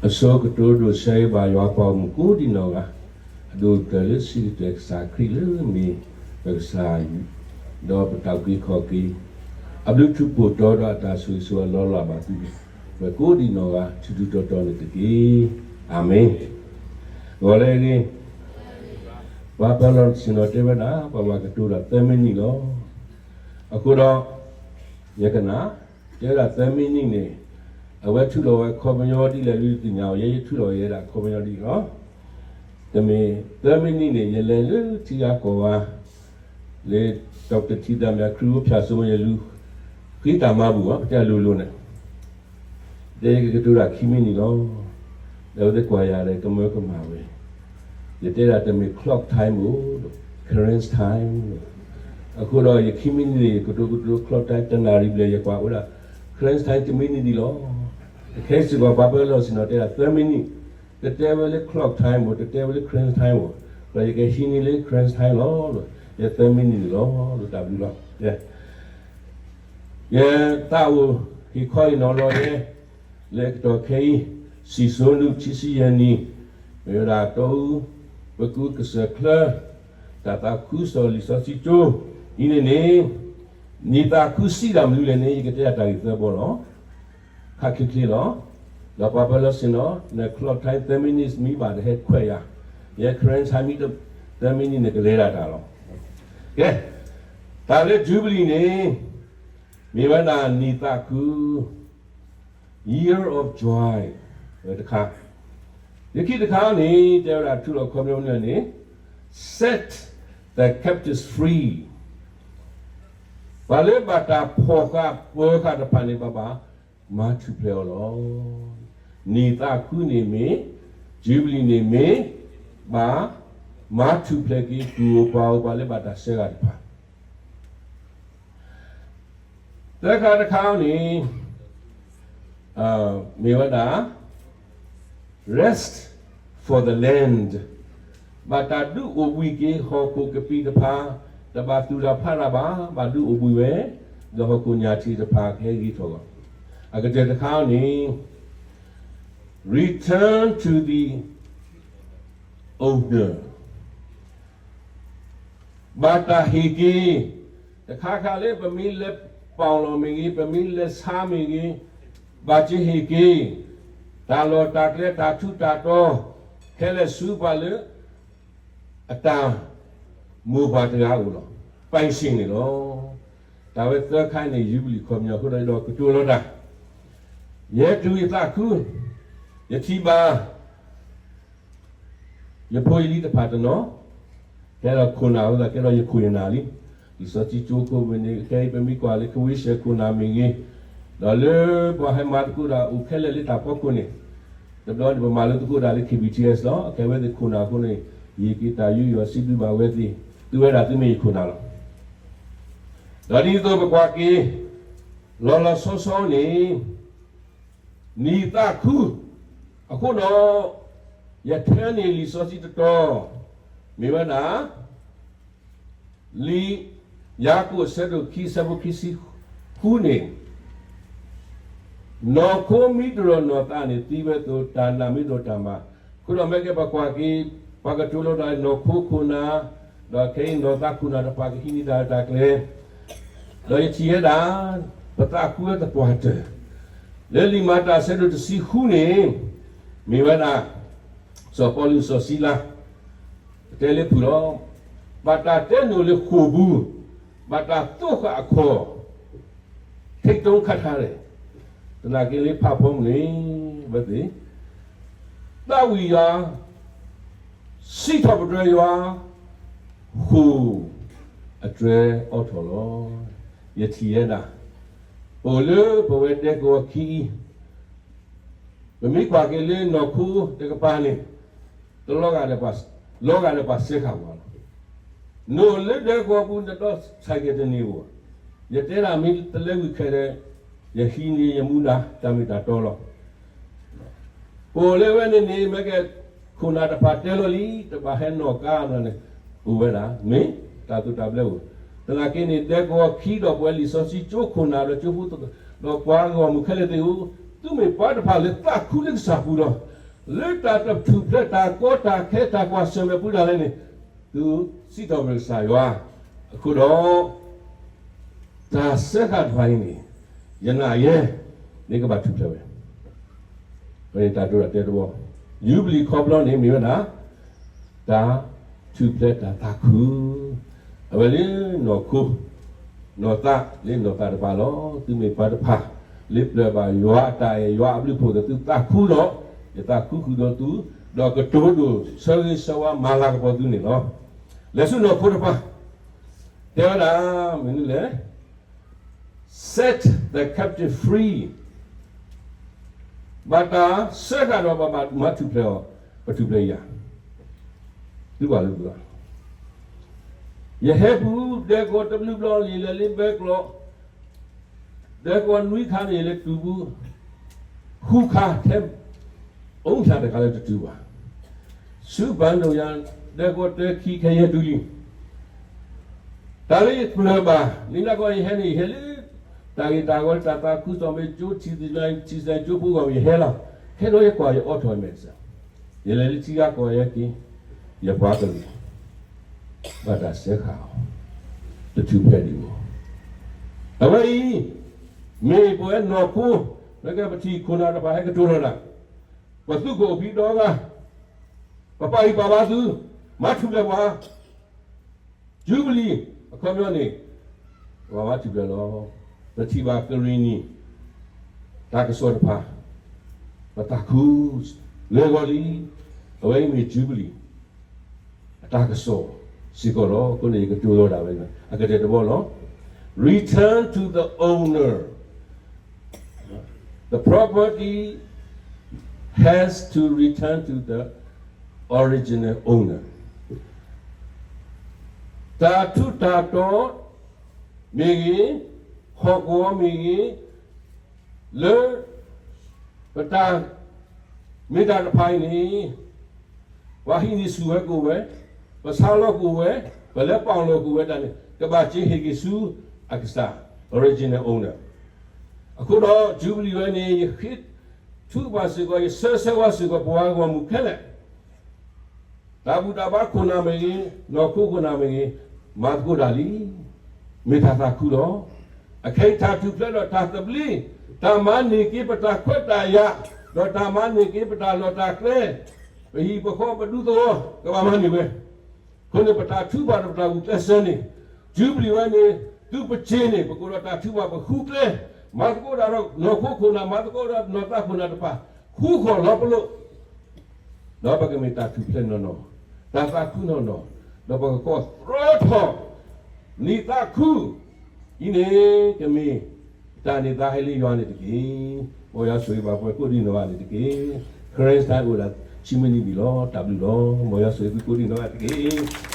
အဆိကတၢၢ်ဒိးဆၢဂ့ၤဘၣ်ယွၤပှၤဂီၢ်မုၢ်ကိးဒံးနီၢ်ဂၤ, အဒိၣ်ကတၢၢ်လၢစံးကတၢၢ်ကစၢ်ခရံာ်လၢမ့ၢ်ပကစၢ်, ဒီးပတၢ်အုၣ်က့ၤခီၣ်က့ၤ, အဘျုးထူးဖှိၣ်တီဒီးအတၢ်ဆိၣ်ဂ့ၤဆိၣ်ဝါလီၤလးဘၣ်သု, ပှၤကိးဒံးနီၢ်ဂၤ ထူးထူးတီၤတီၤန့ၣ်တက့ၢ်. အၤမ့ၣ်. ဂီၤလၢအဂ့ၤ, ပှၤပၢၤလီၢ်ဆ့ၣ်နီၤတဲဝဲဒၣ် ပှၤဘၣ်ကတိၤတၢ်သၢမံးနံးလီၤ. အဃိဒီး ယကနၣ်, တဲဝဲဒၣ်သၢမံးနံးန့ၣ်, အဝဲထုးလီၤဝဲခီပညီဒ်လဲၣ်ဒ်သ့ၣ်ညါအီၤ, ယဲယထုးလီၤဝဲဒၣ်ခီပညီဒ်အံၤလီၤ. တမ့ၢ်သၢမံးနံးန့ၣ် ယလဲၤလၢထံဂၤကီၢ်ဂၤ, လၢ ဒီကတၢၢ်ထံသးမံယၤ ခရံာ်အိၣ်ဖျါစိမ့ၢ်ယလူၤ, ဃ့တၢ်မၤဘူၣ်အီၤ ပတဲအလိၤလိၤန့ၣ် တဲယကကတိၤတၢ်ခံမံးနံးလီၤ. ဒီးအဝဲသ့ၣ်ကွၢ်ယၤဒီးကမၢကမၣ်ဝဲ, ယတဲဒၣ်တမ့ၢ် clock time အိၣ်, current time. အဃိဒီးယခံမံးနံးန့ၣ် ယကတိၤကတိၤ clock time တနၣ်ရံၣ်ဘျဲၣ် ယကွၢ်ဝဲဒၣ် current time တမံးနံးဒံးလီၤ. ခဲစ့ၢ်ကီးပှၤပၢၤလီၢ်ဆ့ၣ်နီၤတဲဒၣ်သၢမံးနံး, တတဲဝဲလၢ clock time အိၣ်, တတဲဝဲလၢ current time အိၣ်, ဒီးယကဟံးန့ၢ်လၢ current time လီၤ. ယသၢမံးနံးန့ၣ်လီၤ. တၢ်ဘျုးလီၤ. ယသးအိၣ်ဟ့ၣ်ခီဟ့ၣ်နီၤလီၤယဲ လၢကတီၢ်ခဲအံၤ, စံၣ်စိၤနုာ်ခံဆံယဲၢ်နံၣ်, မ့ၢ်ဝဲဒၣ်တီအူ ပကူကစၢၢ်ချၢ တၢ်သးခုကစီၣ်လံာ်စီဆှံကၠိ အံၤန့ၣ်န့ၣ်, နံၣ်သးခုစံးဒၣ်မနုၤလဲၣ်န့ၣ် ယကတဲဒၣ်တၢ်ဂ့ၢ်သၢဘီလီၤ. ခါချ့ချ့လီၤ. ဒီးပှၤပၢၤလီၢ်ဆ့ၣ်နီၤ န clock time သၢမံးနံးမံဘၣ်တဟဲခွဲးယၤ, ယဲ current time မံ သၢမံးနံးန့ၣ်ကလဲၤဒၣ်တၢ်လီၤ. ကဲ, တၢ်လၢ Jubilee န့ၣ် မ့ၢ်ဝဲဒၣ်နံၣ်သးခု, year of joy တခါ, လၢခံတခါန့ၣ် တဲဝဲဒၣ်ထုးလီၤခီပညီန့ၣ် set the captives free, ပှၤလၢဘၣ်တၢ်ဖီၣ်ဃာ်ပၢၤဃာ်တဖၣ်န့ၣ် ဘၣ်ဘၣ်မၤထူၣ်ဖျဲးအီၤလီၤ. နံၣ်သးခုန့ၣ်မ့ၢ်, Jubilee န့ၣ်မ့ၢ်, ဘၣ်မၤထူၣ်ဖျဲးက့ၤ သူၣ်ဧိၤပှၤဧိၤ ပှၤလၢဘၣ်တၢ်ဆှၢဂၤတဖၣ် သၢခါတခါန့ၣ် မ့ၢ်ဝဲဒၣ် rest for the land, ဘၣ်တၢ်ဒုးအိၣ်ဘှံးက့ၤဟီၣ်ခိၣ်ကပံာ်တဖၣ်, တဘၣ်သူၣ်တၢ်ဖးတၢ်ဘၣ်, ဘၣ်ဒုးအိၣ်ဘှံးဝဲ, ဒီးဟီၣ်ခိၣ်ညၣ်ထံးတဖၣ်ကဟဲဂ့ၤထီၣ်လီၤ. အကတၢၢ်တခါန့ၣ် return to the owner, ဘၣ်တၢ်ဟ့ၣ်က့ၤ, တခါခါလၢပမ့ၢ်လဲၤပီၣ်လီၤမ့ၢ်ဂ့ၤ, ပမ့ၢ်လဲၤဆါမ့ၢ်ဂ့ၤ, ဘၣ်စ့ဟ့ၣ်က့ၤ, တၢ်လီၢ်တၢ်ကျဲတၢ်ထူးတၢ်တီၤ, ခဲလၢာ်ဆူပှၤလၢ အတၢ်မိၢ်ပှၢ်တဂၤအအိၣ်လီၤ. ပိုင်ရှင် န့ၣ်လီၤ. တၢ်ဝဲသၢခါန့ၣ် ယူဘလံၤခီပညီအဃိဒီး ဒီးကတိၤလီၤတၢ်, ယဲတုၤယသးခု, ယထံၣ်ဘၣ် ယဖိယလံၤတဖၣ်တနီၤ, ကဲဒီးခိၣ်နၢ်အဃိသတး ကဲဒီးယခိၣ်ယနၢ်လံ. လံာ်စီဆှံကၠိခိၣ်မ့ၢ်န့ၣ် ခဲအံၤပမ့ၢ်ကွၢ်လၢကဝ့ၢ်စဲးခိၣ်နၢ်မ့ၢ်ဂ့ၤ, ဒီးလၢပှၤဟဲမၤသကိးတၢ်အိၣ်ခဲလၢာ်လၢတၢ်ဖီခိၣ်န့ၣ်, တဘျီန့ၣ် ပမၤလိသကိးတၢ်လၢ ခ့ဘံၣ်ထံၣ်အ့ၣ်လီၤ. ကဲဝဲသ့ၣ်ခိၣ်နၢ်အဃိန့ၣ် ယဟ့ၣ်က့ၤတၢ်ယူးယီၣ်စံးဘျုးဘၣ်ဝဲသ့ၣ်, သုဝဲဒၣ်သုမ့ၢ်ယခိၣ်နၢ်လီၤ. ဒီးဒ်သိးပကွၢ်က့ၤ လီၤလီၤဆီဆီန့ၣ် နံၣ်သးခု, အဃိဒီး ယထၢန့ၢ်လံာ်စီဆှံတတီၤ, မ့ၢ်ဝဲဒၣ် လံာ်ယၤကိာ်အဆၢဒိၣ်ခံ အဆၢဖိခံဆံဃုန့ၣ်, နီၢ်ခိမ့ၢ်တရီၢ်နီၢ်သးန့ၣ် သံဝဲအသိး တၢ်နာ်မ့ၢ်တရီၢ်တၢ်မၤ, အဃိဒီးမ့ၢ်ကဲပှၤကွၢ်က့ၤ ပှၤကတိၤလီၤတၢ်နီၢ်ခိခိၣ်နၢ်, ဒီးခဲအံၤနီၢ်သးခိၣ်နၢ်တဖၣ်ကဟံးန့ၢ်တၢ်လၢတၢ်ကျဲ, ဒီးယထံၣ်ဝဲဒၣ် ပသးခုဝဲသပှၢ်တၢၢ်, လၢလံာ်မၤတၢ်အဆၢဒိၣ်တဆံဃုန့ၣ်, မ့ၢ်ဝဲဒၣ် စီၤပီလူးစီၤစံလါ တဲလၢဖုၣ်လီၤ, ဘၣ်တၢ်တဲနိာ်လၢဃိာ်ပူၤ, ဘၣ်တၢ်သိၣ်ဃာ်အခီၣ်, ထိတ်တုန်ခတ်ထားတယ်, သနာ်က့လၢဖးဖီမုၢ်န့ၣ် ဝဲသ့ၣ် သးဝံၣ်ယွၤ, စံးထီၣ်ပတြၢၤယွၤ, ဃိာ်အတြဲၤအီထီၣ်လီၤ. ယထံၣ်ဝဲဒၣ် ပအိၣ်လၢပဝဲဒဲကဝီၤခံအံၤ, ပမ့ၢ်ကွၢ်က့ၤလၢနီၢ်ခိတကပၤန့ၣ်, တလီၤဂာ်ဒီးပှၤ, လီၤဂာ်ဒီးပှၤစဲဃာ်ပှၤလီၤ. နအိၣ်လၢဒဲကဝီၤပူၤ နဒီးဆၢက့ၤတန့ၢ်ဧိၤ, ယတဲဒၣ်မ့ၢ်တလၢဝံၤခဲဒီး ယဟံးန့ၢ်ယမူဒါတၢ်မ့ၢ်တၢ်တီလီၤ. ပအိၣ်လၢဝဲန့ၣ်န့ၣ် မ့ၢ်ကဲခိၣ်နၢ်တဖၣ်တဲလီၤလံ တဘၣ်ဟဲနီၢ်ကါဘၣ်န့ၣ် အိၣ်ဝဲဒၣ် မ့ၢ်တၢ်သိၣ်တၢ်ဘျၢအိၣ်, သနာ်က့န့ၣ် ဒဲကဝီၤခံဒီးပဝဲလံာ်စီဆှံကၠိခိၣ်နၢ်ဒီးကၠိဖိ ဒီးပှၤဂီၢ်မုၢ်ခဲလၢာ်သ့ၣ်ဧိၤ, သုမ့ၢ်ပှၤတဖၣ်လၢသးခုလၢကစၢ်ပူၤလီၤ. လၢတၢ်တထူၣ်ဖျဲးတၢ်ကီတၢ်ခဲတၢ်ကွၢ်ဆၢၣ်မဲာ်ပူၤဒၣ်လဲာ်န့ၣ်, သုစံးထီၣ်ပတြၢၤကစၢ်ယွၤအဃိဒီး, တၢ်စၢဃာ်တဖၣ်အံၤန့ၣ်, ယနာ်ယဲ, မ့ၢ်ကဘၣ်ထူၣ်ဖျဲးဝဲ တၢ်တိၤတၢ်တဲတဘီ, ယူဘလံၤခီဖျိန့ၣ်မ့ၢ်ဝဲဒၣ် တၢ်ထူၣ်ဖျဲးတၢ်သးခု, အဝဲလၢနီၢ်ခိ, နီၢ်သးလၢနီၢ်သးတဖၣ်လီၤ. သုမ့ၢ်ပှၤတဖၣ်လၢပျၢၤဘၣ်ယွၤအတၢ်အဲၣ်ယွၤအဘျုးအဖှိၣ်ဒီးသုသးခုဒီး, ယသးခုဃုာ်ဒီးသု, ဒီးကတိၤဒိၣ်ဆၢဂ့ၤဆၢဝါမၤလၤကပီၤသုန့ၣ်လီၤ. လဲၤဆူနီၢ်ခိတဖၣ်, တဲဝဲဒၣ်, မနုၤလဲၣ် set the captive free, ဘၣ်တၢ်စၢဃာ်ဒီးဘၣ်မၤထူၣ်ဖျဲးအီၤ, ပထူၣ်ဖျဲးယၤ, သုဘၣ်လၢပှၤ, ယဟဲပူၤဒဲကဝီၤတဘျုးဘျီ ယလဲၤလၢဘဲကျိး, ဒဲကဝီၤနွံခါန့ၣ် ယလဲၤတုၤပူၤ, ဃုခါထဲ အိၣ်ဆၣ်တခါလၢတတုၤဘၣ်, ဆူဘၣ်ဒိၣ်ယၤ ဒဲကဝီၤတၢခံခဲယဲၢ်တုၤလံ. တၢ်လၢယပျၢၤဘၣ်, လၢနီၢ်ကီၢ်ယဟဲန့ၣ် ယဟဲလၢ တၢ်ဂ့ၢ်တၢ်ဂီၤ တၢ်သးခုစီၤမ့ၢ်ကၠိ ထံသးကၠိဖိဂီၢ် ယဟဲလီၤ. ဟဲဒီးယကွၢ်ယအိးထီၣ်မဲာ်ဆှး, ယလဲၤလၢထံဂၤကီၢ်ဂၤက့ၤ, ယပှၤကလုာ် ဘၣ်တၢ်စၢဃာ်အီၤ, တထူၣ်ဖျဲးဒံးဘၣ်. အဝဲအံၤ မ့ၢ်ပဝဲနီၢ်ခိ, လၢကဲပထံၣ်ခိၣ်နၢ်တဖၣ်ဟဲကတိၤလီၤနၤ, ပသူၣ်ကအိၣ်ဖံးဒီဂၤ, ပပာ်ဂံၢ်ပာ်ဘါသု, မၤထူၣ်ဖျဲးပှၤ ယူဘလံၤ အခီပညီန့ၣ်, ပဘၣ်မၤထူၣ်ဖျဲးလီၤ. ပထံၣ်ဘၣ်ကရံၣ်နံၣ် တၢ်ကစီၣ်တဖၣ်, ပသးခု, လဲၤဂီၤလံ, အဝဲအံၤမ့ၢ်ယူဘလံၤ အတၢ်ကစီၣ်စ့ၢ်ကီးလီၤ. အဃိန့ၣ် ယကတိၤလီၤဒၣ်ဝဲ, အကတဲတဘီလီၤ. Return to the owner. The property has to return to the original owner. တၢ်ထူးတၢ်တီၤမ့ၢ်ဂ့ၤ, ဟီၣ်ကဝီၤမ့ၢ်ဂ့ၤ, လၢ ပတၢ်မ့ၢ်တၢ်တဖၣ်အံၤန့ၣ်, ပှၤဟံးန့ၢ်ဆူၣ်ဝဲကအိၣ်ဝဲ, ပဆါလီၤကအိၣ်ဝဲ, ပလဲၤပာ်လီၤကအိၣ်ဝဲဒၣ်န့ၣ် ကဘၣ်က့ၤဟ့ၣ်က့ၤဆူအကစၢ် original owner. အဃိဒီးယူဘလံၤဝဲန့ၣ် ယဃ့ထုကဖၣ်စ့ၢ်ကီး, ယဆၢဆၢဝါစ့ၢ်ကီး ပှၤဂီၢ်မုၢ်ခဲလၢာ် တၢ်ဘူၣ်တၢ်ဘါခိၣ်နၢ်မ့ၢ်ဂ့ၤ, နီၢ်ခိခိၣ်နၢ်မ့ၢ်ဂ့ၤ, မၤသကိးတၢ်လံ. မ့ၢ်တၢ်သးခုလီၤ. အခဲအံၤတၢ်ထူၣ်ဖျဲးဒီးတၢ်သဘျ့, တၢ်မၤန့ၢ်က့ၤပတၢ်ခွဲးတၢ်ယာ်, ဒီးတၢ်မၤန့ၢ်က့ၤပတၢ်လီၢ်တၢ်ကျဲ, ပဟံၣ်ပဃီပဒူသဝီ ကဘၣ်မၤန့ၢ်ဝဲ. အဃိန့ၣ် ပတၢ်ထုကဖၣ်ဒီးပတၢ်ဂုာ်ကျဲးစၢးန့ၣ်, ယူဘလံၤဝဲန့ၣ် သုးပစ့ၤန့ၣ် ပကအိၣ်ဒီးတၢ်ထုကဖၣ်ပဃုကျဲ, မၤသကိးတၢ်ဒီးနီၢ်ခိခိၣ်နၢ်, မၤသကိးဒီးနီၢ်သးခိၣ်နၢ်တဖၣ်, ဃုဃီၣ်လီၤပလိာ် ဒီးပကမ့ၢ်တၢ်ထူၣ်ဖျဲးနီၢ်နီၢ်, တၢ်သးခုနီၢ်နီၢ်, ဒီးပကကိးသြီထီၣ် နံၤသးခုအံၤန့ၣ် ကမ့ၢ်တၢ်န့ၢ်သါဟဲလၢယွၤန့ၣ်တက့ၢ်. မ်ယွၤဆိၣ်ဂ့ၤဘၣ်ပှၤကိးဒံနီၢ်ဂၤန့ၣ်တက့ၢ်. ခရံာ်စတၢ်အိၣ်ဒၣ်ဆံမံးနံးဘၣ်လီၤ. တၢ်ဘျုးလီၤ. မ်ယွၤဆိၣ်ဂ့ၤသုကိးဒံနီၢ်ဂၤတက့ၢ်.